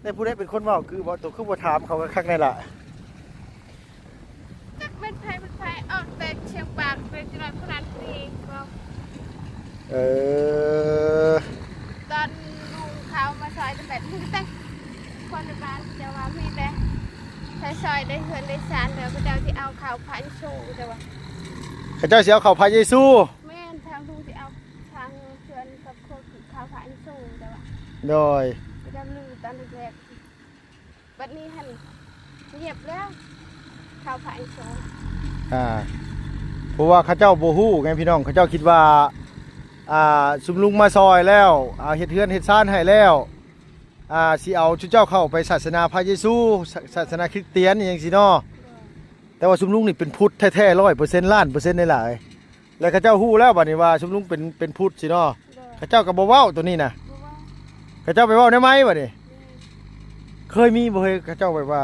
ແຕ່ຜູ້ໃດເປັນຄົນເວົ້າ ຄືບໍ່ ໂຕຄືບໍ່ຖາມເຂົາຄັກໆແດ່ລະ? ຈັກແມ່ນໃຜເປັນໃຜ ອອກແຕ່ຊຽງປາກ ແຕ່ຈະນ້ອຍຜູ້ນັ້ນຜູ້ນີ້ເວົ້າ. ເອີ ຕອນລຸງເຂົາມາຊ່ອຍແຕ່ແບບມີແຕ່ຄົນໃນບ້ານ ເຈົ້າວ່າມີແຕ່ໃຊ້ຊ່ອຍໄດ້ເຮືອນໄດ້ຊານ ແລ້ວເຂົາເຈົ້າຊິເອົາເຂົ້າພະເຢຊູ ເຈົ້າວ່າ ເຂົາເຈົ້າຊິເອົາເຂົ້າພະເຢຊູ. ແມ່ນ ທາງລຸງຊິເອົາທາງເຮືອນກັບຄົນເຂົ້າພະເຢຊູ ເຈົ້າວ່າ. ໂດຍ ເຂົາເຈົ້າລືຕອນແລກໆ ບັດນີ້ຫັ້ນງຽບແລ້ວ ເຂົ້າພະເຢຊູ. ອ່າ ເພາະວ່າເຂົາເຈົ້າບໍ່ຮູ້ໄງພີ່ນ້ອງ ເຂົາເຈົ້າຄິດວ່າ ອ່າ ຊຸມລຸງມາຊ່ອຍແລ້ວ ອ່າ ເຮັດເຮືອນເຮັດຊານໃຫ້ແລ້ວ ອ່າ ຊິເອົາຊຸມເຈົ້າເຂົ້າໄປສາສະໜາພະເຢຊູ ສາ ສາສະໜາຄຣິສຕຽນອີ່ຫຍັງຊີ້ເນາະ. ໂດຍ ແຕ່ວ່າຊຸມລຸງນີ້ເປັນພຸດແທ້ໆ ຮ້ອຍເປີເຊັນ ລ້ານເປີເຊັນໄດ້ຫຼາຍ. ແລ້ວເຂົາເຈົ້າຮູ້ແລ້ວບັດນີ້ວ່າຊຸມລຸງເປັນ ເປັນພຸດຊີ້ເນາະ. ໂດຍ ເຂົາເຈົ້າກໍບໍ່ເວົ້າໂຕນີ້ນະ ບໍ່ເວົ້າ ເຂົາເຈົ້າໄປເວົ້າແນວໃໝ່ບັດນີ້. ແມ່ນ ເຄີຍມີບໍ່ເຮີ້ຍ ເຂົາເຈົ້າແບບວ່າ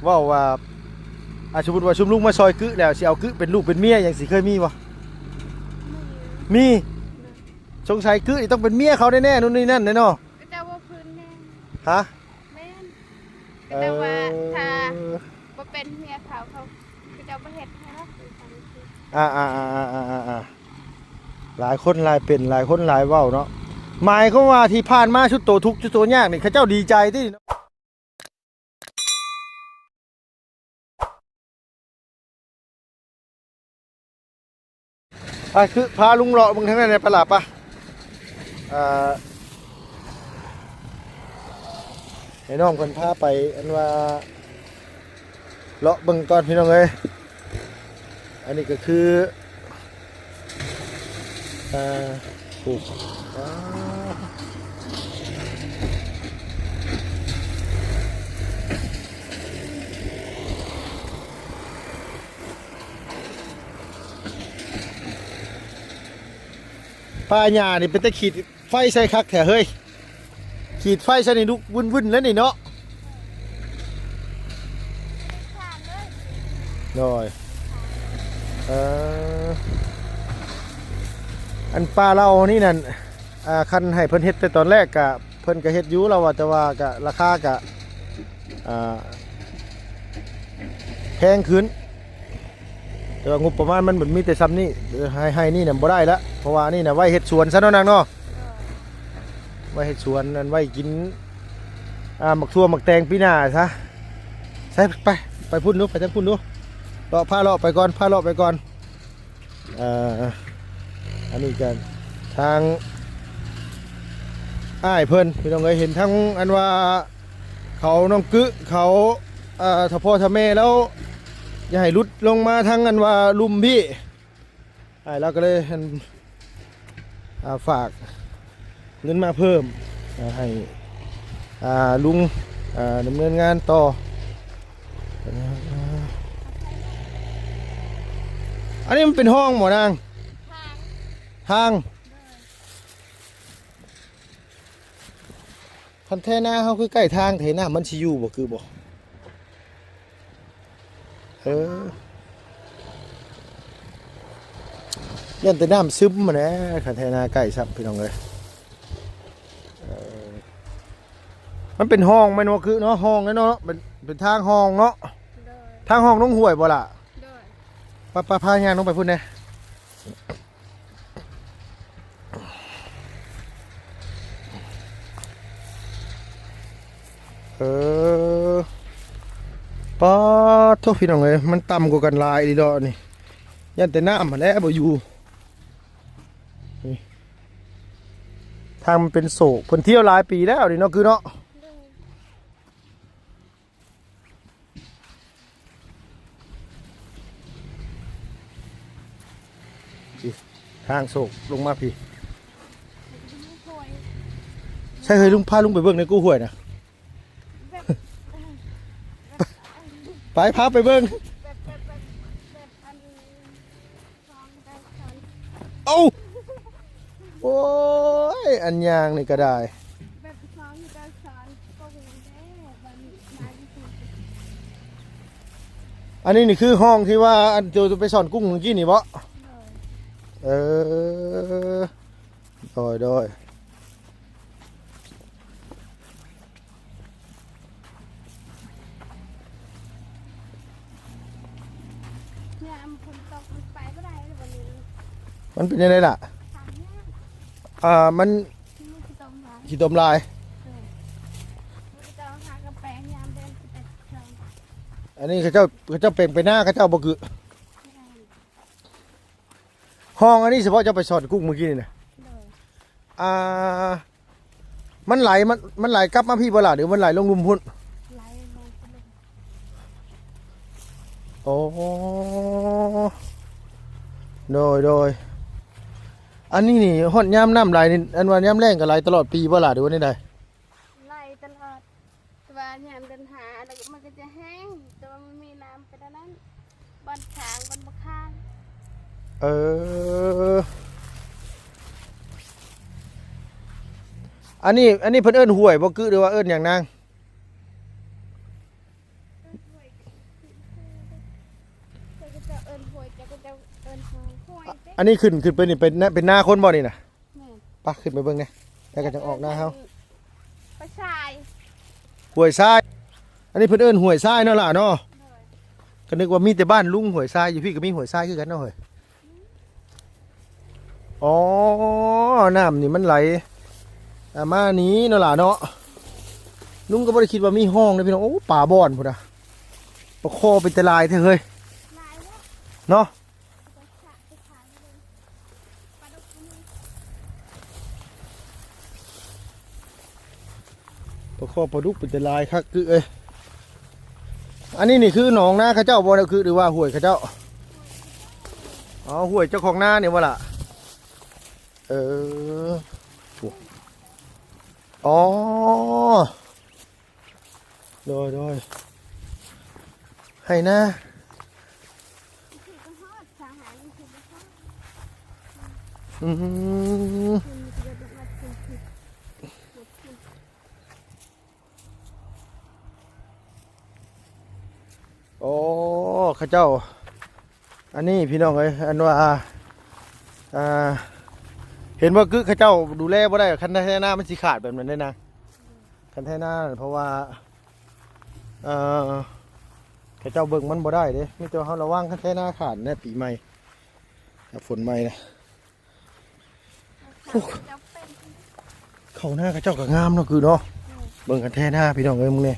ເວົ້າວ່າ ອ່າ ສົມມຸດວ່າຊຸມລຸງມາຊ່ອຍກຶແລ້ວ ຊິເອົາກຶເປັນລູກເປັນເມຍຫຍັງຊີ້ ເຄີຍມີບໍ່? ມີ ມີ. ສົງໄສກຶນີ້ຕ້ອງເປັນເມຍເຂົາແນ່ໆ ໂນ່ນນີ້ນັ້ນແນ່ເນາະ. ເຂົາເຈົ້າເວົ້າພື້ນແມ່ນ. ຮະ? ແມ່ນ ເອີ ແຕ່ວ່າຖ້າບໍ່ເປັນເມຍເຂົາ ເຂົາ ເຂົາເຈົ້າບໍ່ເຮັດໃຫ້ດອກ. ອ່າໆໆໆໆໆ ຫຼາຍຄົນຫຼາຍເປັນ ຫຼາຍຄົນຫຼາຍເວົ້າເນາະ. ໝາຍຄວາມວ່າທີ່ຜ່ານມາຊຸມໂຕທຸກ ຊຸມໂຕຍາກນີ້ ເຂົາເຈົ້າດີໃຈຕິເນາະ. ໄປ ຄືພາລຸງເລາະເບິ່ງທາງນັ້ນແດ່ປະຫຼ້າປະ. ອ່າ ໃຫ້ນ້ອງເພິ່ນພາໄປ ອັນວ່າເລາະເບິ່ງກ່ອນພີ່ນ້ອງເອີຍ. ອັນນີ້ກໍຄື ອ່າ ປູກ ປ່າຫຍ້ານີ້ເປັນຕາຂີດໄຟໃສ່ຄັກແທ້ເຮີ້ຍ. ຂີດໄຟໃສ່ນີ້ລຸກວຶ້ນໆແລ້ວນີ້ເນາະ. ໂດຍ ເອີ ອັນປ່າເຫຼົ່ານີ້ນັ້ນ ອ່າ ຄັນໃຫ້ເພິ່ນເຮັດແຕ່ຕອນແລກກະ ເພິ່ນກະເຮັດຢູ່ ລາວວ່າ ແຕ່ວ່າກະລາຄາກະ ອ່າ ແພງຂຶ້ນ. ແຕ່ວ່າງົບປະມານມັນ ມັນມີແຕ່ຊ່ຳນີ້ ໄຮ່ ໄຮ່ນີ້ນະບໍ່ໄດ້ລະ ເພາະວ່າອັນນີ້ນະໄວ້ເຮັດສວນຊະເນາະນາງເນາະ. ໄວ້ເຮັດສວນ ອັນໄວ້ກິນ ອ່າ ໝາກຖົ່ວໝາກແຕງປີໜ້າຊະ. ໃສ່ ໄປ ໄປພຸ້ນດູ ໄປທາງພຸ້ນດູ ເລາະ ພາເລາະໄປກ່ອນ ພາເລາະໄປກ່ອນ. ເອີ ອັນນີ້ກໍທາງອ້າຍເພິ່ນ ພີ່ນ້ອງເອີຍ ເຫັນທາງອັນວ່າເຂົານ້ອງກຶ ເຂົາ ເອີ ຖ້າພໍ່ຖ້າແມ່ແລ້ວ ຢ່າໃຫ້ຫຼຸດລົງມາທາງອັນວ່າລຸ່ມພີ້ ອ້າຍລາວກໍເລີຍ ອັນ ອ່າ ຝາກເງິນມາເພີ່ມ ອ່າ ໃຫ້ ອ່າ ລຸງ ອ່າ ດຳເນີນງານຕໍ່. ອັນນີ້ມັນເປັນຮ່ອງບໍ່ນາງ? ທາງ ທາງ. ໂດຍ ຄັນແທ້ນາເຮົາຄືໃກ້ທາງແທ້ ນ້ຳມັນຊິຢູ່ບໍ່ ຄືບໍ່? ເອີ ຢ້ານແຕ່ນ້ຳຊຶມຫັ້ນແຫຼະ ຄັນແທ້ນາໃກ້ຊ້ຳ ພີ່ນ້ອງເອີຍ. ເອີ ມັນເປັນຮ່ອງແມ່ນບໍ່ ຄືເນາະ ຮ່ອງເນາະ ເປັນ ເປັນທາງຮ່ອງເນາະ. ໂດຍ ທາງຮ່ອງລົງຫ້ວຍບໍ່ລະ? ໂດຍ ໄປ ໄປ ພາຍ່າງລົງໄປພຸ້ນແດ່. ເອີ ປາດໂທ້ ພີ່ນ້ອງເອີຍ ມັນຕ່ຳກວ່າກັນຫຼາຍອີ່ຫຼີດອກນີ້ ຢ້ານແຕ່ນ້ຳຫັ້ນແຫຼະບໍ່ຢູ່. ນີ້ ທາງມັນເປັນໂສກ ເພິ່ນທ່ຽວຫຼາຍປີແລ້ວນີ້ເນາະ ຄືເນາະ. ໂດຍ ນີ້ ທາງໂສກລົງມາພີ້. ໃຊ່ເຮີ້ຍ ລຸງ ພາລຸງໄປເບິ່ງໃນກູ້ຫ້ວຍນະ. ໄປ ພາໄປເບິ່ງ. ເອົ້າ ໂອ້ຍ ອັນຍ່າງນີ້ກໍໄດ້. ອັນນີ້ນີ້ຄືຮ່ອງທີ່ວ່າ ອັນໂຕໄປສອນກຸ້ງມື້ກີ້ນີ້ບໍ? ເອີ ໂດຍ ໂດຍ. ຍາມຝົນຕົກມັນໄປບໍ່ໄດ້ເລີຍບັດນີ້. ມັນເປັນຈັ່ງໃດລະ? ທາງຍາກ. ອ່າ ມັນ ມັນຂີ້ຕົມຫຼາຍ ຂີ້ຕົມຫຼາຍ. ເອີ ມັນຕ້ອງຫາກະແປງຍາມເດືອນສິບເອັດ. ອັນນີ້ເຂົາເຈົ້າ ເຂົາເຈົ້າແປງໄປນາເຂົາເຈົ້າບໍ່? ຄື ແມ່ນ. ຮ່ອງອັນນີ້ສະເພາະເຈົ້າໄປຊ່ອນກຸ້ງມື້ກີ້ນີ້ນະ? ໂດຍ. ອ່າ ມັນໄຫຼ ມັນ ມັນໄຫຼກັບມາພີ້ບໍ່ລະ ຫຼືມັນໄຫຼລົງລຸ່ມພຸ້ນ? ໄຫຼລົງພຸ້ນ. ໂອ້ ໂດຍ ໂດຍ. ອັນນີ້ນີ້ຮອດຍາມນ້ຳໄຫຼນີ້ ອັນວ່າຍາມແລ້ງກໍໄຫຼຕະຫຼອດປີບໍ່ລະ ຫຼືວ່າແນວໃດ? ໄຫຼຕະຫຼອດ. ແຕ່ວ່າຍາມເດືອນຫ້າແລ້ວມັນກໍຈະແຫ້ງ ແຕ່ວ່າມັນມີນ້ຳໄປເທົ່ານັ້ນ ບ່ອນຂ້າງ ບ່ອນບໍ່ຂ້າງ. ເອີ ອັນນີ້ ອັນນີ້ເພິ່ນເອີ້ນຫ້ວຍບໍ່ ຄື ຫຼືວ່າເອີ້ນຫຍັງນາງ? ເຂົາເຈົ້າເອີ້ນຫ້ວຍ ເຂົາເຈົ້າເອີ້ນຫ້ວຍ. ອັນນີ້ຂຶ້ນ ຂຶ້ນໄປນີ້ເປັນ ເປັນນາຄົນບໍ່ນີ້ນະ? ແມ່ນ. ປະ ຂຶ້ນໄປເບິ່ງແດ່ ແລ້ວກໍຈັ່ງອອກນາເຮົາ. ໄປຊາຍ ຫ້ວຍຊາຍ. ອັນນີ້ເພິ່ນເອີ້ນຫ້ວຍຊາຍເນາະຫຼ້າເນາະ. ໂດຍ. ກໍນຶກວ່າມີແຕ່ບ້ານລຸງຫ້ວຍຊາຍ ຢູ່ພີ້ກໍມີຫ້ວຍຊາຍຄືກັນເນາະເຮີ້ຍ. ອໍ ນ້ຳນີ້ມັນໄຫຼ ອ່າ ມານີ້ເນາະຫຼ້າເນາະ. ລຸງກໍບໍ່ໄດ້ຄິດວ່າມີຮ່ອງເດ້ພີ່ນ້ອງ. ໂອ້ ປາບ່ອນພຸ້ນນະ ປາຄໍ່ເປັນຕາຫຼາຍແທ້ເຮີ້ຍ ຫຼາຍເນາະ ເນາະ. ປາຄໍ່ປາດຸກເປັນຕາຫຼາຍຄັກຄືເອີຍ. ອັນນີ້ນີ້ຄືໜອງນາເຂົາເຈົ້າບໍ່ ຄື ຫຼືວ່າຫ້ວຍເຂົາເຈົ້າ? ອໍ ຫ້ວຍເຈົ້າຂອງນານີ້ບໍ່ລະ? ເອີ ໂອ້ ອໍ ໂດຍ ໂດຍ ໄຮ່ນາ. ອືມ ໂອ້ ເຂົາເຈົ້າ ອັນນີ້ພີ່ນ້ອງເອີຍ ອັນວ່າ ອ່າ ເຫັນບໍ່ ຄືເຂົາເຈົ້າດູແລບໍ່ໄດ້ ຄັນໄຖນາມັນຊິຂາດແບບນັ້ນເດ້ນາງ. ຄັນໄຖນາ ເພາະວ່າ ເອີ ເຂົາເຈົ້າເບິ່ງມັນບໍ່ໄດ້ເດ້ ມີແຕ່ເຮົາລະວັງ ຄັນໄຖນາຂາດແນະ ປີໃໝ່ ຝົນໃໝ່ນະ. ໂອ້ ເຂົ້ານາເຂົາເຈົ້າກໍງາມເນາະ ຄືເນາະ. ເບິ່ງຄັນໄຖນາພີ່ນ້ອງເອີຍ ມຶງແດ່.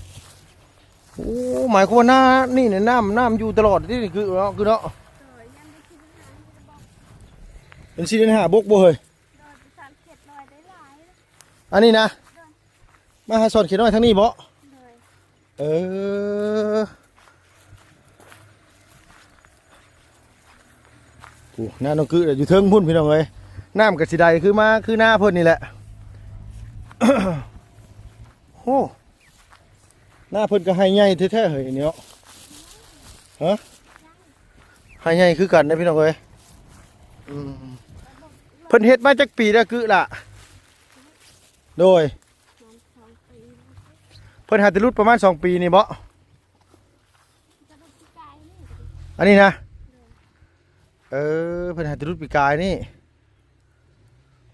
ໂອ້ ໝາຍຄວາມວ່ານານີ້ນີ້ ນ້ຳ ນ້ຳຢູ່ຕະຫຼອດຕິ ຄືເນາະ ຄືເນາະ. ເປັນສີ່ເດືອນຫ້າບົກບໍ່ເຮີ້ຍ? ອັນນີ້ນະ ມາຫາສອນເຂດນ້ອຍທາງນີ້ບໍ່? ເອີ ໂອ້ ນານ້ອງກຶຢູ່ເທິງພຸ້ນພີ່ນ້ອງເອີຍ. ນ້ຳກໍຊິໄດ້ຄືມາ ຄືນາເພິ່ນນີ້ແຫຼະ. ໂອ້ ນາເພິ່ນກໍໄຮ່ໃຫຍ່ແທ້ໆເຮີ້ຍນີ້ເນາະ. ຮະ ໄຮ່ໃຫຍ່ຄືກັນເດ້ພີ່ນ້ອງເອີຍ. ອືມ ເພິ່ນເຮັດມາຈັກປີແລ້ວກຶລະ? ໂດຍ. ເພິ່ນຫາແຕ່ຫຼຸດປະມານສອງປີນີ້ບໍ? ອັນນີ້ນະ? ເອີ ເພິ່ນຫາແຕ່ຫຼຸດປີກາຍນີ້.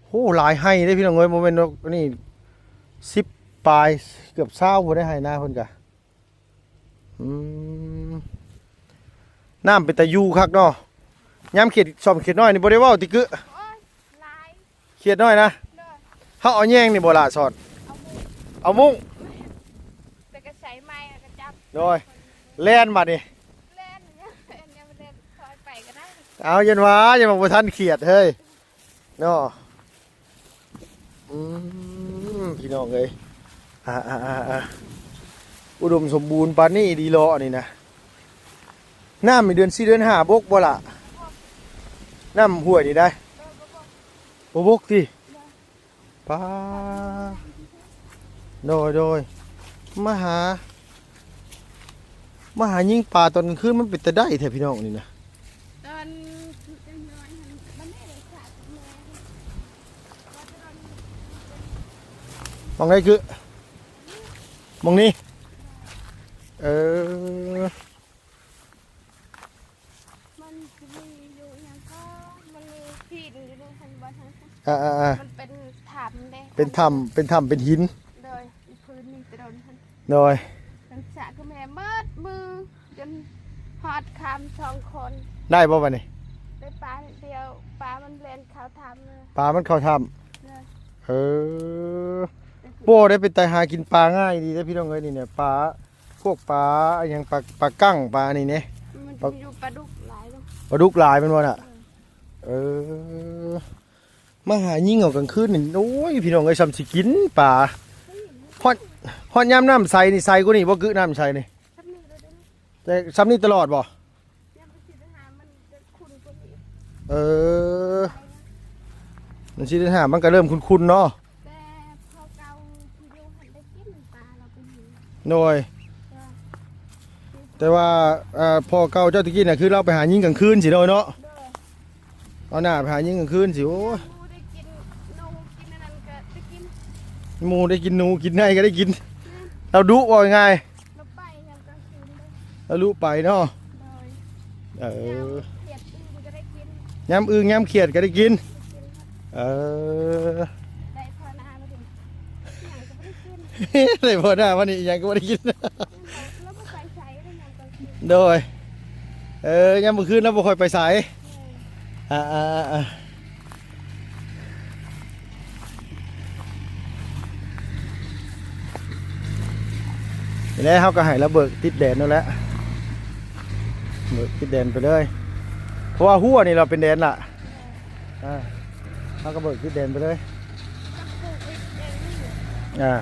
ໂຫ ຫຼາຍໄຮ່ເດ້ພີ່ນ້ອງເອີຍ ບໍ່ແມ່ນດອກ ອັນນີ້ສິບປາຍ ເກືອບຊາວພຸ້ນເດ້ ໄຮ່ນາເພິ່ນກະ. ອືມ ນ້ຳເປັນຕາຢູ່ຄັກເນາະ. ຍາມເຂດ ຊ່ອມເຂດນ້ອຍນີ້ບໍ່ໄດ້ເວົ້າຕິກຶ? ໂອ້ຍ ຫຼາຍ ເຂດນ້ອຍນະ. ໂດຍ. ເຮົາເອົາແຍງນີ້ບໍ່ລະສອນ? ເອົາມຸ້ງ ເອົາມຸ້ງ ແຕ່ກໍໃຊ້ໄມ້ແລ້ວກໍຈັບ. ໂດຍ. ແລ່ນບາດນີ້ ແລ່ນ ຍັງ ຍັງບໍ່ໄດ້ຖອຍໄປກໍໄດ້. ເອົາ ຢ້ານວ່າ ຢ້ານວ່າບໍ່ທັນຂຽດເຮີ້ຍ ເນາະ. ອືມ ພີ່ນ້ອງເອີຍ ອ່າໆໆ ອຸດົມສົມບູນປານນີ້ດີເລາະນີ້ນະ. ນ້ຳນີ້ເດືອນສີ່ເດືອນຫ້າບົກບໍ່ລະ? ນ້ຳຫ້ວຍນີ້ໄດ໋ ບໍ່ບົກຕິ? ປາ ໂດຍ ໂດຍ ມາຫາ ມາຫາຍິງປາຕອນກາງຄືນ ມັນເປັນຕາໄດ້ແທ້ພີ່ນ້ອງນີ້ນະ. ຕອນ ໝ່ອງໃດຄື ໝ່ອງນີ້? ເອີ ມັນຊິມີຢູ່ຫຍັງກໍ ມັນມີຫີນຢູ່ນີ້ ເຫັນບໍ່ທາງ ອ່າໆໆ ມັນເປັນຖ້ຳເດ້ ເປັນຖ້ຳ ເປັນຖ້ຳເປັນຫີນ. ໂດຍ. ພື້ນນີ້ແຕ່ດົນຫັ້ນ ໂດຍ ມັນສະຄືແມ່ໝົດມືຈົນ ຮອດຄ່ຳສອງຄົນ ໄດ້ບໍ່ບັດນີ້? ໄດ້ປານິດດຽວ ປາມັນແລ່ນເຂົ້າຖ້ຳເລີຍ ປາມັນເຂົ້າຖ້ຳ ເລີຍ ເອີ ໂອ້ ໄດ້ເປັນຕາຫາກິນປາງ່າຍດີເດ້ພີ່ນ້ອງເອີຍ ນີ້ນະ ປາ ພວກປາອີຫຍັງ ປາ ປາກັ້ງ ປາອັນນີ້ເດ້ ມັນ ປາ ຢູ່ປາດຸກຫຼາຍເດ້ ປາດຸກຫຼາຍແມ່ນບໍ່ນະ? ເອີ ເອີ ມາຫາຍິງເອົາກາງຄືນນີ້ ໂອ້ຍ ພີ່ນ້ອງເອີຍ ສ່ຳຊິກິນປາ ຮອດ ຮອດຍາມນ້ຳໃສນີ້ ໃສກວ່ານີ້ບໍ່? ກື້ ນ້ຳໃສນີ້ ສ່ຳນີ້ເລີຍເດ້ ແຕ່ສ່ຳນີ້ຕະຫຼອດບໍ່? ຍາມມັນຊິໄດ້ຫາ ມັນຈະຂຸ່ນກວ່ານີ້ ເອີ ມັນຊິໄດ້ຫາ ມັນກໍເລີ່ມຂຸ່ນໆເນາະ ແຕ່ພໍ່ເກົ່າທີ່ຢູ່ຫັ້ນໄດ້ກິນປາລາວໄປຍິງ ໂດຍ ເອີ ແຕ່ວ່າ ເອີ ພໍ່ເກົ່າເຈົ້າຕະກີ້ນະ ຄືລາວໄປຫາຍິງກາງຄືນຊິໂດຍເນາະ ໂດຍ ເອົາໜ້າໄປຫາຍິງກາງຄືນຊິ ໂອ້ຍ ໝູໄດ້ກິນໜູກິນອັນນັ້ນກໍໄດ້ກິນ ໝູໄດ້ກິນໜູກິນໄນກໍໄດ້ກິນ ແມ່ນ ລາວດຸ ເວົ້າງ່າຍໆ ລາວໄປຍາມກາງຄືນເດ້ ລາວລຸໄປເນາະ ໂດຍ ເອີ ຍາມຂຽດອື່ນກໍໄດ້ກິນ ຍາມອື່ນຍາມຂຽດກໍໄດ້ກິນ ໄດ້ກິນ ເອີ ໄດ້ພໍໜ້າມາເດ້ ຫຍັງກໍບໍ່ໄດ້ກິນ ໄດ້ພໍໜ້າມານີ້ຫຍັງກໍບໍ່ໄດ້ກິນ ລາວບໍ່ໄປໃສເດ້ຍາມກາງຄືນ ໂດຍ ເອີ ຍາມກາງຄືນລາວບໍ່ຄ່ອຍໄປໃສ ເອີ ອ່າໆໆ ນີ້ແຫຼະ ເຮົາກໍໃຫ້ລາວເບີກຕິດແດນນັ້ນແຫຼະ ເບີກຕິດແດນໄປເລີຍ ເພາະວ່າຮົ້ວນີ້ລາວເປັນແດນລະ ອ່າ ເຮົາກໍເບີກຕິດແດນໄປເລີຍ ອ່າ.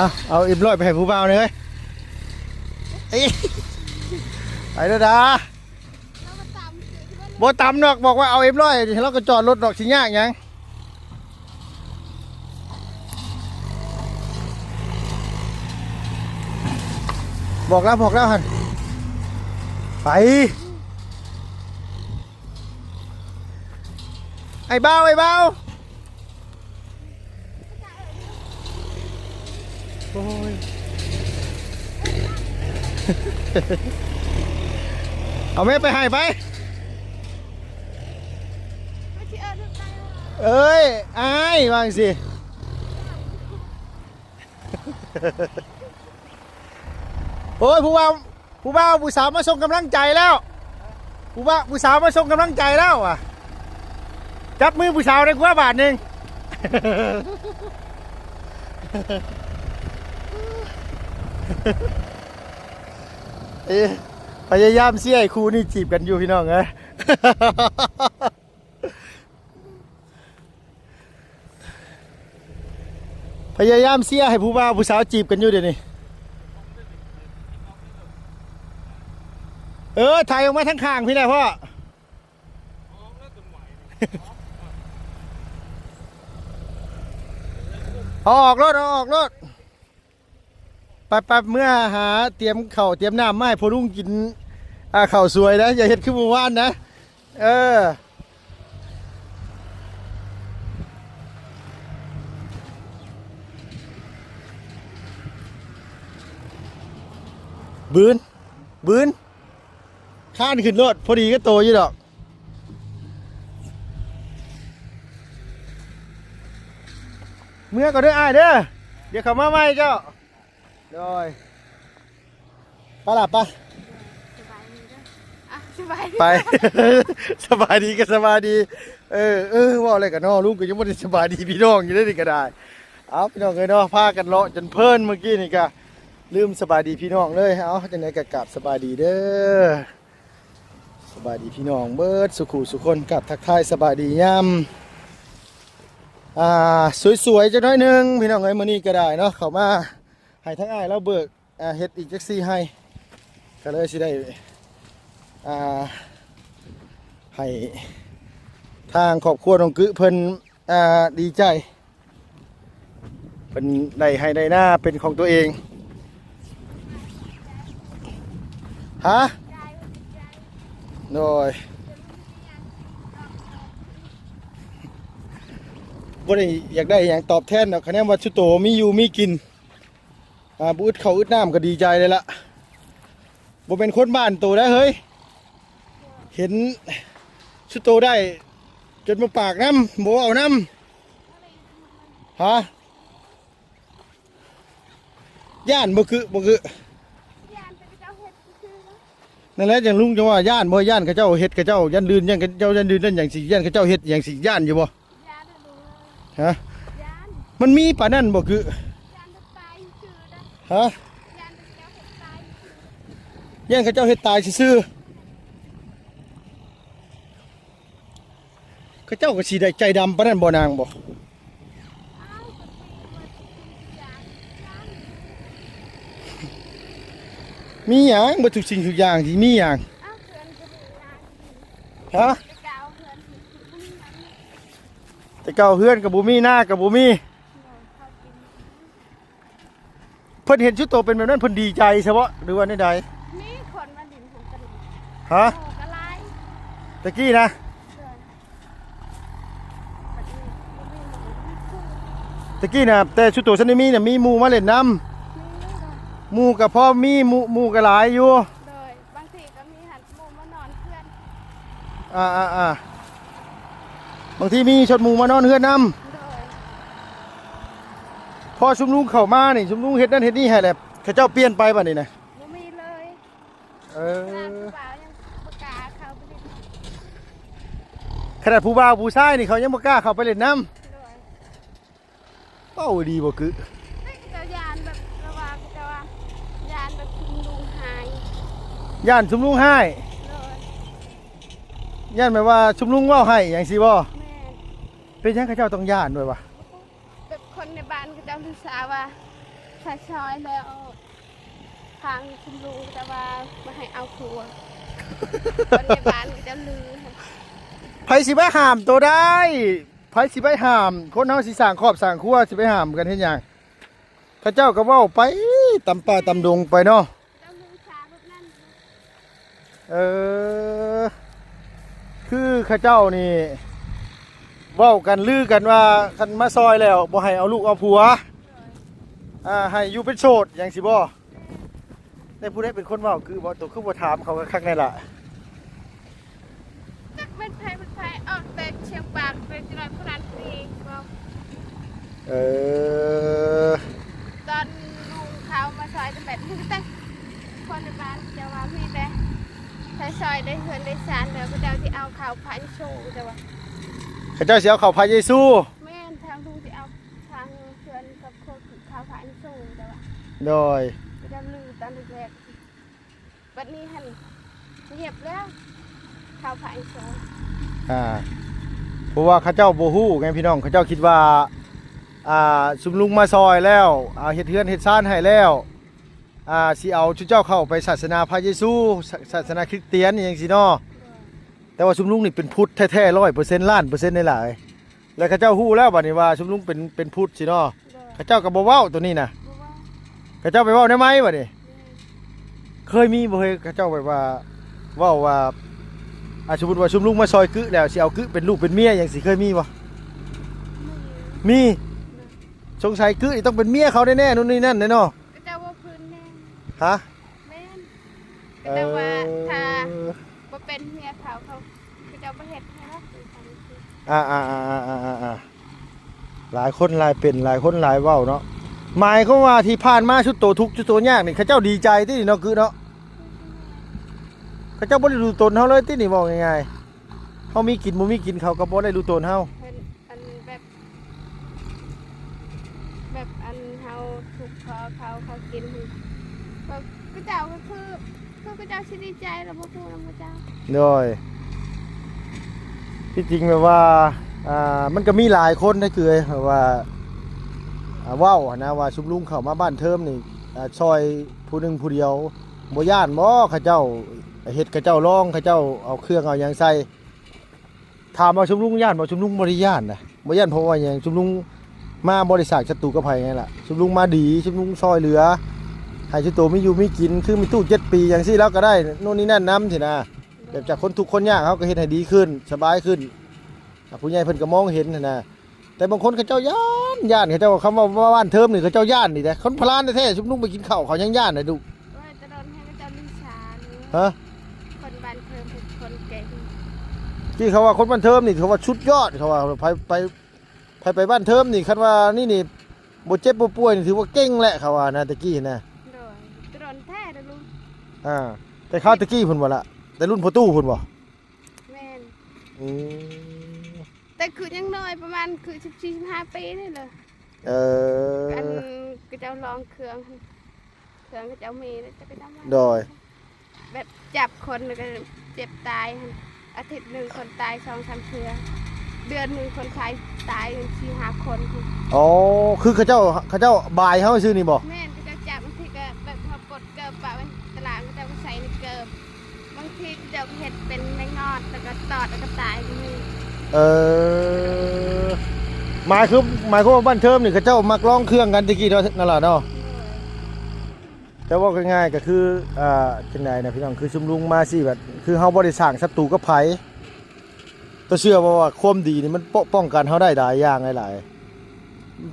ອ່ະ ເອົາເອັມຮ້ອຍໄປໃຫ້ຜູ້ບ່າວແດ່ເອີຍ ໄປເດີດາ. ບໍ່ຕຳດອກ ບອກວ່າເອົາເອັມຮ້ອຍ ແລ້ວກໍຈອດລົດດອກ ຊິຍາກຫຍັງ ບອກແລ້ວ ບອກແລ້ວຫັ້ນ ໄປ ໄອ້ບ່າວ ໄອ້ບ່າວ. ໂອ້ຍ ເອົາແມ່ໄປໃຫ້ໄປ ເອີຍ ອ້າຍ ວ່າຈັ່ງຊີ້ ໂອ້ຍ ຜູ້ບ່າວ ຜູ້ບ່າວ ຜູ້ສາວມາສົ່ງກຳລັງໃຈແລ້ວ ຜູ້ບ່າວ ຜູ້ສາວມາສົ່ງກຳລັງໃຈແລ້ວ ວ່າ ຈັບມືຜູ້ສາວໄດ້ກວ່າບາດໜຶ່ງ ເອີ ພະຍາຍາມເຊຍໃຫ້ຄູ່ນີ້ຈີບກັນຢູ່ ພີ່ນ້ອງເອີຍ. ພະຍາຍາມເຊຍໃຫ້ຜູ້ບ່າວຜູ້ສາວຈີບກັນຢູ່ດຽວນີ້ ເອີ ໄຖອອກມາທາງຂ້າງພີ້ແຫຼະພໍ່ ເອົາອອກໂລດ ເອົາອອກໂລດ. ໄປໆ ເມືອຫາຕຽມເຂົ້າຕຽມນ້ຳມາໃຫ້ພໍ່ລຸງກິນ ອ່າ ເຂົ້າສວຍນະ ຢ່າເຮັດຄືມື້ວານນະ ເອີ ບືນ ບືນ ຄານຂຶ້ນໂລດ ພໍດີກັບໂຕຢູ່ດອກ. ເມືອກ່ອນເດີອ້າຍເດີ ດຽວເຂົ້າມາໃໝ່ເຈົ້າ. ໂດຍ ໄປລະ ໄປ ສະບາຍດີເດີ ອ່ະ ສະບາຍດີ ໄປ ສະບາຍດີກໍສະບາຍດີ ເອີ ເອີ ເວົ້າແລ້ວກໍເນາະ ລຸງກໍຍັງບໍ່ໄດ້ສະບາຍດີພີ່ນ້ອງຢູ່ເດ້ນີ້ກໍໄດ້. ເອົາ ພີ່ນ້ອງເອີຍເນາະ ພາກັນເລາະຈົນເພີນ ມື້ກີ້ນີ້ກໍລືມສະບາຍດີພີ່ນ້ອງເລີຍ. ເອົາ ຈັ່ງໃດກໍກາບສະບາຍດີເດີ. ສະບາຍດີພີ່ນ້ອງເບິດສູ່ຄູ່ສູ່ຄົນ ກັບທັກທາຍສະບາຍດີຍາມ ອ່າ ສວຍໆ ຈັກໜ້ອຍໜຶ່ງພີ່ນ້ອງເອີຍ. ມື້ນີ້ກໍໄດ້ເນາະ ເຂົ້າມາໃຫ້ທາງອ້າຍລາວເບີກ ອ່າ ເຮັດອີກຈັກສີ່ໄຮ່ ກໍເລີຍຊິໄດ້ ອ່າ ໃຫ້ທາງຄອບຄົວນ້ອງກຶເພິ່ນ ອ່າ ດີໃຈ. ເພິ່ນໄດ້ໄຮ່ໄດ້ນາເປັນຂອງຕົວເອງ ຮະ ໂດຍ ບໍ່ໄດ້ຢາກໄດ້ຫຍັງຕອບແທນດອກ ຄະແນນວ່າຊຸໂຕມີຢູ່ມີກິນ ອ່າ ບໍ່ອຶດເຂົ້າອຶດນ້ຳກໍດີໃຈເລີຍລະ. ບໍ່ແມ່ນຄົນບ້ານໂຕໄດ໋ເຮີ້ຍ. ເຫັນຊຸໂຕໄດ້ຈົນບໍ່ປາກນຳ ບໍ່ເວົ້ານຳ. ຮະ? ຢ້ານບໍ່ກຶ ບໍ່ກຶ? ຢ້ານແຕ່ເຂົາເຈົ້າເຮັດຊື່ໆ ນັ້ນແຫຼະ ຈັ່ງລຸງຈັ່ງວ່າຢ້ານບໍ່? ຢ້ານເຂົາເຈົ້າເຮັດ ເຂົາເຈົ້າຢ້ານລື່ນ ຢ້ານເຂົາເຈົ້າຢ້ານລື່ນ ຢ້ານຫຍັງຊິ ຢ້ານເຂົາເຈົ້າເຮັດຫຍັງຊິ ຢ້ານຢູ່ບໍ່? ຢ້ານຫັ້ນແຫຼະ. ຮະ? ຢ້ານ. ມັນມີປານນັ້ນບໍ່ກຶ? ຢ້ານແຕ່ຕາຍຊື່ໆ ຮະ? ຢ້ານແຕ່ເຂົາເຈົ້າເຮັດຕາຍຊື່ໆ ຢ້ານເຂົາເຈົ້າເຮັດຕາຍຊື່ໆ. ເຂົາເຈົ້າກໍຊິໄດ້ໃຈດຳປານນັ້ນບໍ່ນາງບໍ່? ອ້າວ ກໍຄືວ່າທຸກສິ່ງທຸກຢ່າງ ມີຫຍັງ ເບິດທຸກສິ່ງທຸກຢ່າງຊິມີຫຍັງ? ອ້າວ ເພື່ອນກໍມີນາງ ຮະ? ແຕ່ເກົ່າເພື່ອນ ແຕ່ເກົ່າເຮືອນກໍບໍ່ມີ ນາກໍບໍ່ມີ. ເຂົາກິນ ເພິ່ນເຫັນຊຸໂຕເປັນແບບນັ້ນ ເພິ່ນດີໃຈຊະບໍ ຫຼືວ່າແນວໃດ? ມີຄົນມາຫຼິ້ນນຳກັນ. ຮະ? ໝູ່ກໍຫຼາຍ ແຕ່ກີ້ນະ. ເອີ ແຕ່ກີ້ນະ ແຕ່ຊຸໂຕຊັ້ນນີ້ມີນະ ມີໝູ່ມາຫຼິ້ນນຳ. ມີ ໝູ່ກໍພໍມີ ໝູ່ ໝູ່ກໍຫຼາຍຢູ່. ໂດຍ ບາງທີກໍມີຫັ້ນ ໝູ່ມານອນເຮືອນ. ອ່າໆໆ ບາງທີມີຊົດໝູ່ມານອນເຮືອນນຳ. ໂດຍ ພໍຊຸມລຸງເຂົ້າມານີ້ ຊຸມລຸງເຮັດນັ້ນເຮັດນີ້ໃຫ້ແຫຼະ ເຂົາເຈົ້າປ່ຽນໄປບາດນີ້ນະ. ບໍ່ມີເລີຍ. ເອີ ຂະໜາດຜູ້ບ່າວຍັງບໍ່ກ້າເຂົ້າໄປເລີຍ ຂະໜາດຜູ້ບ່າວຜູ້ຊາຍນີ້ເຂົາຍັງບໍ່ກ້າເຂົ້າໄປຫຼິ້ນນຳ. ໂດຍ ເວົ້າດີບໍ່ກຶ? ເຂົາເຈົ້າຢ້ານແບບ ລະວ່າເຂົາເຈົ້າວ່າຢ້ານແບບຊຸມລຸງຮ້າຍ. ຢ້ານຊຸມລຸງຮ້າຍ? ໂດຍ ຢ້ານແບບວ່າຊຸມລຸງເວົ້າຮ້າຍຫຍັງຊີ້ບໍ່? ແມ່ນ. ເປັນຫຍັງເຂົາເຈົ້າຕ້ອງຢ້ານດ້ວຍວະ? ແບບຄົນໃນບ້ານເຂົາເຈົ້າລືຊາວ່າ ຖ້າຊອຍແລ້ວ ທາງຊຸມລຸງເຂົາເຈົ້າວ່າບໍ່ໃຫ້ເອົາຜົວ ຄົນໃນບ້ານເຂົາເຈົ້າລື. ໃຜຊິມາຫ້າມໂຕໄດ້? ໃຜຊິໄປຫ້າມ? ຄົນເຮົາຊິສ້າງຄອບສ້າງຄົວ ຊິໄປຫ້າມກັນເຮັດຫຍັງ? ເຂົາເຈົ້າກໍເວົ້າໄປຕາມປ່າຕາມດົງໄປເນາະ. ເຈົ້າລືຊາແບບນັ້ນ. ເອີ ຄືເຂົາເຈົ້ານີ້ເວົ້າກັນລືກັນວ່າ ຄັນມາຊ່ອຍແລ້ວບໍ່ໃຫ້ເອົາລູກເອົາຜົວ ອ່າ ໃຫ້ຢູ່ເປັນໂສດຫຍັງຊີ້ບໍ່? ແມ່ນ. ແຕ່ຜູ້ໃດເປັນຄົນເວົ້າ ຄືບໍ່ ໂຕຄືບໍ່ຖາມເຂົາຄັກໆແດ່ລະ? ຈັກແມ່ນໃຜເປັນໃຜ ອອກແຕ່ຊຽງປາກ ແຕ່ຈະໜ້ອຍຜູ້ນັ້ນຜູ້ນີ້ເວົ້າ. ເອີ ຕອນລຸງເຂົາມາຊ່ອຍແຕ່ແບບນີ້ ແຕ່ຄົນໃນບ້ານເຈົ້າວ່າມີແຕ່ໃຜຊ່ອຍໄດ້ເຮືອນໄດ້ຊານ ແລ້ວເຂົາເຈົ້າຊິເອົາເຂົ້າພະເຢຊູ ເຈົ້າວ່າ ເຂົາເຈົ້າຊິເອົາເຂົ້າພະເຢຊູ. ແມ່ນ ທາງລຸງຊິເອົາທາງເຮືອນກັບຄົນເຂົ້າພະເຢຊູ ເຈົ້າວ່າ. ໂດຍ ເຂົາເຈົ້າລືຕອນແລກໆ ບັດນີ້ຫັ້ນງຽບແລ້ວ ເຂົ້າພະເຢຊູ. ອ່າ ເພາະວ່າເຂົາເຈົ້າບໍ່ຮູ້ໄງພີ່ນ້ອງ ເຂົາເຈົ້າຄິດວ່າ ອ່າ ຊຸມລຸງມາຊ່ອຍແລ້ວ ອ່າ ເຮັດເຮືອນເຮັດຊານໃຫ້ແລ້ວ ອ່າ ຊິເອົາຊຸມເຈົ້າເຂົ້າໄປສາສະໜາພະເຢຊູ ສາ ສາສະໜາຄຣິສຕຽນອີ່ຫຍັງຊີ້ເນາະ. ໂດຍ ແຕ່ວ່າຊຸມລຸງນີ້ເປັນພຸດແທ້ໆ ຮ້ອຍເປີເຊັນ ລ້ານເປີເຊັນໄດ້ຫຼາຍ. ແລ້ວເຂົາເຈົ້າຮູ້ແລ້ວບັດນີ້ວ່າຊຸມລຸງເປັນ ເປັນພຸດຊີ້ເນາະ. ໂດຍ ເຂົາເຈົ້າກໍບໍ່ເວົ້າໂຕນີ້ນະ. ບໍ່ເວົ້າ ເຂົາເຈົ້າໄປເວົ້າແນວໃໝ່ບັດນີ້. ແມ່ນ. ເຄີຍມີບໍ່ເຮີ້ຍ ເຂົາເຈົ້າແບບວ່າເວົ້າວ່າ ອ່າ ສົມມຸດວ່າຊຸມລຸງມາຊ່ອຍກຶແລ້ວ ຊິເອົາກຶເປັນລູກເປັນເມຍຫຍັງຊີ້ ເຄີຍມີບໍ່? ມີ. ມີ. ແມ່ນ. ສົງໄສກຶນີ້ຕ້ອງເປັນເມຍເຂົາແນ່ໆ ໂນ່ນນີ້ນັ້ນແນ່ເນາະ. ເຂົາເຈົ້າເວົ້າພື້ນແນ່. ຮະ? ແມ່ນ. ເອີ ເຂົາເຈົ້າວ່າຖ້າບໍ່ເປັນເມຍເຂົາ ເຂົາ ເຂົາເຈົ້າບໍ່ເຮັດໃຫ້ເຮົາ. ອ່າໆໆໆໆ ຫຼາຍຄົນຫຼາຍເປັນ ຫຼາຍຄົນຫຼາຍເວົ້າເນາະ. ໝາຍຄວາມວ່າທີ່ຜ່ານມາຊຸໂຕທຸກ ຊຸໂຕຍາກນີ້ ເຂົາເຈົ້າດີໃຈຕິເນາະ ກຶເນາະ. ເຂົາເຈົ້າບໍ່ໄດ້ດູຕົນເຮົາເລີຍຕິນີ້ ເວົ້າງ່າຍໆ ເຮົາມີກິນບໍ່ມີກິນ ເຂົາກໍບໍ່ໄດ້ດູຕົນເຮົາ. ເພິ່ນ ອັນແບບ ແບບອັນເຮົາທຸກຂໍເຂົາ ເຂົາກິນ ເຂົາ ເຂົາເຈົ້າກໍຄື ຄືເຂົາເຈົ້າຊິດີໃຈແລ້ວບໍ່ຮູ້ນຳເຂົາເຈົ້າ. ໂດຍ ທີ່ຈິງແບບວ່າ ອ່າ ມັນກໍມີຫຼາຍຄົນໄດ໋ ຄືແບບວ່າ ອ່າ ເວົ້າຫັ້ນນະວ່າຊຸມລຸງເຂົ້າມາບ້ານເທີມນີ້ ອ່າ ຊ່ອຍຜູ້ໜຶ່ງຜູ້ດຽວ ບໍ່ຢ້ານບໍ່ ເຂົາເຈົ້າເຮັດ ເຂົາເຈົ້າລອງ ເຂົາເຈົ້າເອົາເຄື່ອງເອົາຫຍັງໃສ່. ຖາມວ່າຊຸມລຸງຢ້ານບໍ່? ຊຸມລຸງບໍ່ໄດ້ຢ້ານນະ ບໍ່ຢ້ານ ເພາະວ່າຫຍັງ? ຊຸມລຸງມາບໍ່ໄດ້ສ້າງສັດຕູກັບໃຜໄງລະ ຊຸມລຸງມາດີ ຊຸມລຸງຊ່ອຍເຫຼືອ ໃຫ້ຊຸໂຕມີຢູ່ມີກິນ ຄືມີຕູ້ເຈັດປີຫຍັງຊີ້ ລາວກໍໄດ້ໂນ່ນນີ້ນັ້ນນຳຊີ້ນະ. ແບບຈາກຄົນທຸກຄົນຍາກ ເຮົາກໍເຮັດໃຫ້ດີຂຶ້ນ ສະບາຍຂຶ້ນ ອ່າ ຜູ້ໃຫຍ່ເພິ່ນກໍມອງເຫັນຫັ້ນນະ. ແຕ່ບາງຄົນເຂົາເຈົ້າຢ້ານ ຢ້ານ ເຂົາເຈົ້າ ຄຳວ່າມາບ້ານເທີມນີ້ ເຂົາເຈົ້າຢ້ານນີ້ແຫຼະ ຄົນພະລານແທ້ໆ ຊຸມລຸງໄປກິນເຂົ້າ ເຂົາຍັງຢ້ານນະດຸ. ໂອ້ຍ ແຕ່ດອນໃຫ້ເຂົາເຈົ້າລີຊານ ຮະ? ຄົນບ້ານເທີມເປັນຄົນເກັ່ງ. ທີ່ເຂົາວ່າຄົນບ້ານເທີມນີ້ ເຂົາວ່າສຸດຍອດ ເຂົາວ່າ ໃຜ ໃຜ ໃຜໄປບ້ານເທີມນີ້ ຄັນວ່ານີ້ນີ້ ບໍ່ເຈັບບໍ່ປ່ວຍນີ້ ຖືວ່າເກັ່ງແຫຼະ ເຂົາວ່ານະ ແຕ່ກີ້ນະ. ໂດຍ ແຕ່ດົນແທ້ເດີລຸງ. ອ່າ ແຕ່ຄາວແຕ່ກີ້ພຸ້ນບໍ່ລະ? ແຕ່ລຸ້ນພໍ່ຕູ້ພຸ້ນບໍ່? ແມ່ນ. ອືມ ແຕ່ຄືຍັງນ້ອຍ ປະມານຄືສິບສີ່ ສິບຫ້າປີນີ້ເລີຍ. ເອີ ອັນເຂົາເຈົ້າລອງເຄື່ອງ ເຄື່ອງເຂົາເຈົ້າມີແລ້ວ ເຂົາເຈົ້າມາ ໂດຍ ແບບຈັບຄົນແລ້ວກໍເຈັບຕາຍຫັ້ນ ອາທິດໜຶ່ງຄົນຕາຍສອງສາມເທື່ອ ເດືອນໜຶ່ງຄົນຕາຍ ຕາຍສີ່ຫ້າຄົນ. ອໍ ຄືເຂົາເຈົ້າ ເຂົາເຈົ້າບາຍເຮົາຊື່ນີ້ບໍ່? ແມ່ນ ເຂົາເຈົ້າຈັບ ບາງທີກໍແບບເຮົາປົດເກີບປະໄວ້ຕະຫຼາງ ເຂົາເຈົ້າກໍໃສ່ໃນເກີບ. ບາງທີເຂົາເຈົ້າເຮັດເປັນແມງງອດ ແລ້ວກໍຕອດ ແລ້ວກໍຕາຍກໍມີ. ເອີ ໝາຍຄື ໝາຍຄວາມວ່າບ້ານເທີມນີ້ ເຂົາເຈົ້າມັກລອງເຄື່ອງກັນແຕ່ກີ້ເນາະ ນັ້ນລະເນາະ. ໂດຍ ແຕ່ເວົ້າງ່າຍໆ ກໍຄື ອ່າ ຈັ່ງໃດນະພີ່ນ້ອງ ຄືຊຸມລຸງມາຊີ້ ແບບຄືເຮົາບໍ່ໄດ້ສ້າງສັດຕູກັບໃຜ. ເຈົ້າເຊື່ອບໍ່ວ່າຄວາມດີນີ້ມັນປ້ອງກັນເຮົາໄດ້ຫຼາຍຢ່າງຫຼາຍ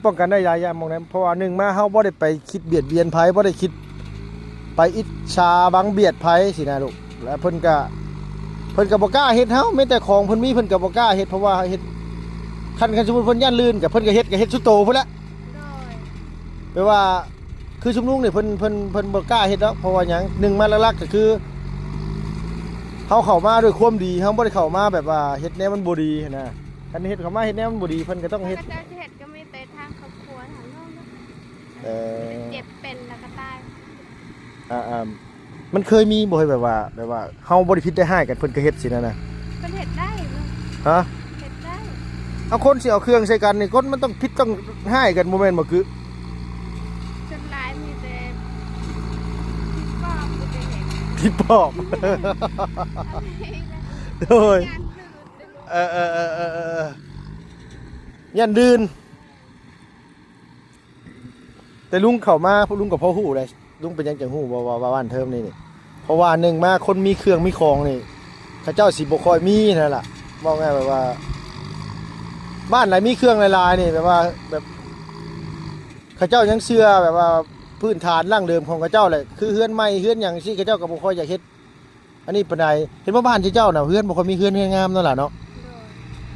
ໆ ປ້ອງກັນໄດ້ຫຼາຍຢ່າງໝ່ອງໃດ ເພາະວ່າໜຶ່ງມາເຮົາບໍ່ໄດ້ໄປຄິດບຽດບຽນໃຜ ບໍ່ໄດ້ຄິດໄປອິດສາບັງບຽດໃຜຊີ້ນະລູກ. ແລ້ວເພິ່ນກະ ເພິ່ນກະບໍ່ກ້າເຮັດເຮົາ ແມ້ແຕ່ຂອງເພິ່ນມີເພິ່ນກະບໍ່ກ້າເຮັດ ເພາະວ່າເຮັດ ຄັນ ຄັນສົມມຸດເພິ່ນຢ້ານລື່ນກະ ເພິ່ນກະເຮັດ ກະເຮັດສຸດໂຕພຸ້ນແຫຼະ. ໂດຍ ແບບວ່າ ຄືຊຸມລຸງນີ້ເພິ່ນ ເພິ່ນ ເພິ່ນບໍ່ກ້າເຮັດດອກ ເພາະວ່າຫຍັງ ໜຶ່ງມາຫຼັກໆ ກໍຄື ເຮົາເຂົ້າມາດ້ວຍຄວາມດີ ເຮົາບໍ່ໄດ້ເຂົ້າມາແບບວ່າເຮັດແນວມັນບໍ່ດີຫັ້ນນະ. ຄັນເຮັດເຂົ້າມາເຮັດແນວມັນບໍ່ດີ ເພິ່ນກໍຕ້ອງເຮັດ. ເຂົາເຈົ້າຊິເຮັດກໍມີແຕ່ທາງຄອບຄົວເທົ່ານັ້ນເນາະ. ເອີ ເຈັບເປັນແລ້ວກໍຕາຍ. ອ່າໆ ມັນເຄີຍມີບໍ່ ເຮີ້ຍ ແບບວ່າ ແບບວ່າເຮົາບໍ່ໄດ້ຜິດໄດ້ຮ້າຍກັນ ເພິ່ນກໍເຮັດຊີ້ນະນະ? ເພິ່ນເຮັດໄດ້ເນາະ. ຮະ? ເຮັດໄດ້. ເອົາ ຄົນຊິເອົາເຄື່ອງໃສ່ກັນນີ້ ຄົນມັນຕ້ອງຜິດຕ້ອງຮ້າຍກັນ ບໍ່ແມ່ນບໍ່? ຄືສ່ວນຫຼາຍມີແຕ່ຜີປອບ ມີແຕ່ເຮັດຜີປອບ. ໂດຍ ເອີໆໆໆໆ ຢ້ານລື່ນ. ແຕ່ລຸງເຂົ້າມາ ລຸງກໍພໍຮູ້ແຫຼະ ລຸງເປັນຫຍັງຈັ່ງຮູ້ວ່າ ວ່າ ວ່າບ້ານເທີມນີ້ນີ້ ເພາະວ່າໜຶ່ງມາຄົນມີເຄື່ອງມີຂອງນີ້ ເຂົາເຈົ້າຊິບໍ່ຄ່ອຍມີຫັ້ນລະ. ເວົ້າງ່າຍແບບວ່າ ບ້ານໃດມີເຄື່ອງຫຼາຍໆນີ້ ແບບວ່າ ແບບ ເຂົາເຈົ້າຍັງເຊື່ອແບບວ່າພື້ນຖານດັ້ງເດີມຂອງເຂົາເຈົ້າແຫຼະ ຄືເຮືອນໃໝ່ເຮືອນຫຍັງຊີ້ ເຂົາເຈົ້າກໍບໍ່ຄ່ອຍຢາກເຮັດ ອັນນີ້ປານໃດ. ເຫັນວ່າບ້ານເຈົ້ານະ ເຮືອນບໍ່ຄ່ອຍມີເຮືອນ ເຮືອນງາມເນາະຫຼາເນາະ. ໂດຍ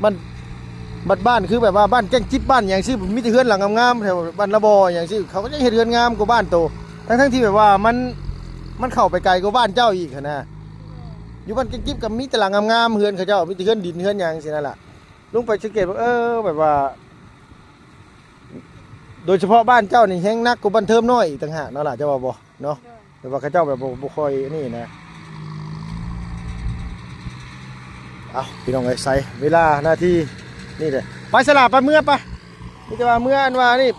ມັນ ບັດບ້ານຄືແບບວ່າບ້ານແກ້ງຈິບ ບ້ານຫຍັງຊີ້ ມີແຕ່ເຮືອນຫຼັງງາມໆ ແຖວບ້ານລະບໍ່ຫຍັງຊີ້ ເຂົາກໍຍັງເຮັດເຮືອນງາມກວ່າບ້ານໂຕ ທັງໆທີ່ແບບວ່າມັນ ມັນເຂົ້າໄປໄກກວ່າບ້ານເຈົ້າອີກຫັ້ນນະ. ໂດຍ ຢູ່ບ້ານແກ້ງຈິບກໍມີແຕ່ຫຼັງງາມໆ ເຮືອນເຂົາເຈົ້າ ມີແຕ່ເຮືອນດິນເຮືອນຫຍັງຊີ້ນັ້ນລະ. ລຸງໄປສັງເກດວ່າ ເອີ ແບບວ່າ ໂດຍສະເພາະບ້ານເຈົ້ານີ້ແຮງໜັກກວ່າບ້ານເທີມນ້ອຍອີກຕ່າງຫາກເນາະຫຼາ ເຈົ້າວ່າບໍ່? ເນາະ ໂດຍ ແບບວ່າເຂົາເຈົ້າແບບບໍ່ ບໍ່ຄ່ອຍອັນນີ້ນະ. ເອົ້າ ພີ່ນ້ອງເອີຍ ໃສ່ເວລານາທີນີ້ເດ້ ໄປສະຫຼາ ໄປເມືອໄປ. ມີແຕ່ວ່າເມືອ ອັນວ່ານີ້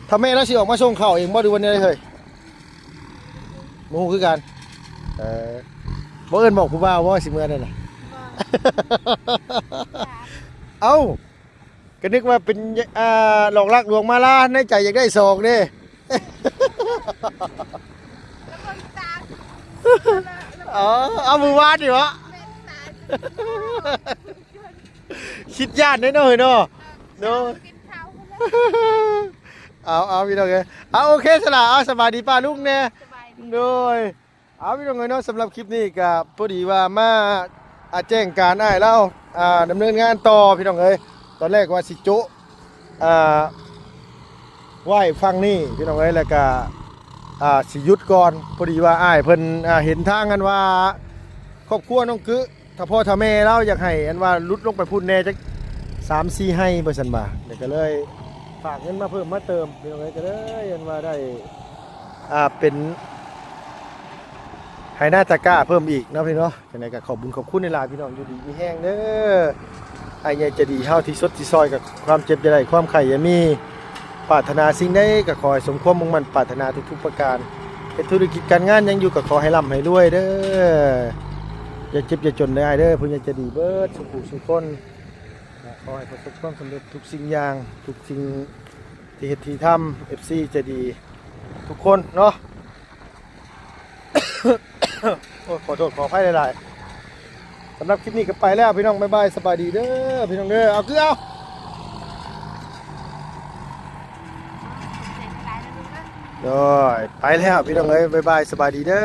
ຖ້າແມ່ລາວຊິອອກມາສົ່ງເຂົ້າເອງບໍ່ ຫຼືວ່າແນວໃດເຮີ້ຍ? ບໍ່ຮູ້ຄືກັນ. ເອີ ບໍ່ເອີ້ນບອກຜູ້ບ່າວບໍ່ ຊິເມືອນັ້ນນະ? ບໍ່. ເອົ້າ ກໍນຶກວ່າເປັນ ອ່າ ຫຼອກລັກຫຼວງມາລາ ໃນໃຈຢາກໄດ້ສອງເດ້. ອໍ ເອົາ ມື້ວານນີ້ເບາະ ຄິດຢ້ານເດ້ເນາະ ເຮີ້ຍເນາະ. ໂດຍ ເອົາ ເອົາ ພີ່ນ້ອງເອີຍ ເອົາ ໂອເຄ ສະຫຼາ ເອົາ ສະບາຍດີປ້າລຸງແດ່. ໂດຍ ເອົາ ພີ່ນ້ອງເອີຍເນາະ ສຳລັບຄລິບນີ້ກໍພໍດີວ່າມາ ອ່າ ແຈ້ງການອ້າຍລາວ ອ່າ ດຳເນີນງານຕໍ່ ພີ່ນ້ອງເອີຍ. ຕອນແລກວ່າຊິໂຈະ ອ່າ ໄວ້ຝັ່ງນີ້ ພີ່ນ້ອງເອີຍ ແລ້ວກໍ ອ່າ ຊິຢຸດກ່ອນ. ພໍດີວ່າອ້າຍເພິ່ນ ອ່າ ເຫັນທາງ ອັນວ່າຄອບຄົວນ້ອງກຶ ຖ້າພໍ່ຖ້າແມ່ລາວຢາກໃຫ້ ອັນວ່າຫຼຸດລົງໄປພຸ້ນແດ່ຈັກສາມສີ່ໄຮ່ ວ່າຊັ້ນວ່າ ແລ້ວກໍເລີຍຝາກເງິນມາເພີ່ມມາເຕີມ ພີ່ນ້ອງເອີຍ ກໍເລີຍ ອັນວ່າໄດ້ ອ່າ ເປັນໄຮ່ນາຕາກ້າເພີ່ມອີກເນາະ ພີ່ນ້ອງເນາະ. ຈັ່ງໃດກໍຂອບບຸນຂອບຄຸນຫຼາຍໆ ພີ່ນ້ອງ ຢູ່ດີມີແຮງເດີ. ອ້າຍໃຫຍ່ໃຈດີເຮົາທີ່ຊົດທີ່ຊ່ອຍ ກໍຄວາມເຈັບຢ່າໄດ້ ຄວາມໄຂ້ຢ່າມີ. ປາດຖະໜາສິ່ງໃດກໍຂໍໃຫ້ສົມຄວາມມຸ່ງໝັ້ນປາດຖະໜາທຸກໆປະການ. ເຮັດທຸລະກິດການງານຫຍັງຢູ່ກໍຂໍໃຫ້ລ່ຳໃຫ້ລວຍເດີ. ຢ່າເຈັບຢ່າຈົນເດີອ້າຍເດີ. ຜູ້ໃຫຍ່ໃຈດີເບິດສູ່ຜູ້ສູ່ຄົນ ຂໍໃຫ້ປະສົບຄວາມສຳເລັດທຸກສິ່ງຢ່າງ ທຸກສິ່ງທີ່ເຮັດທີ່ທຳ. ເອັຟຊີໃຈດີທຸກຄົນເນາະ. ໂອ້ຍ ຂໍໂທດຂໍອະໄພຫຼາຍໆ. ສຳລັບຄລິບນີ້ກໍໄປແລ້ວ ພີ່ນ້ອງ ບາຍບາຍ ສະບາຍດີເດີ ພີ່ນ້ອງເດີ. ເອົາ ຄືເອົາ ໂດຍ ໄປແລ້ວ ພີ່ນ້ອງເອີຍ ບາຍບາຍ ສະບາຍດີເດີ.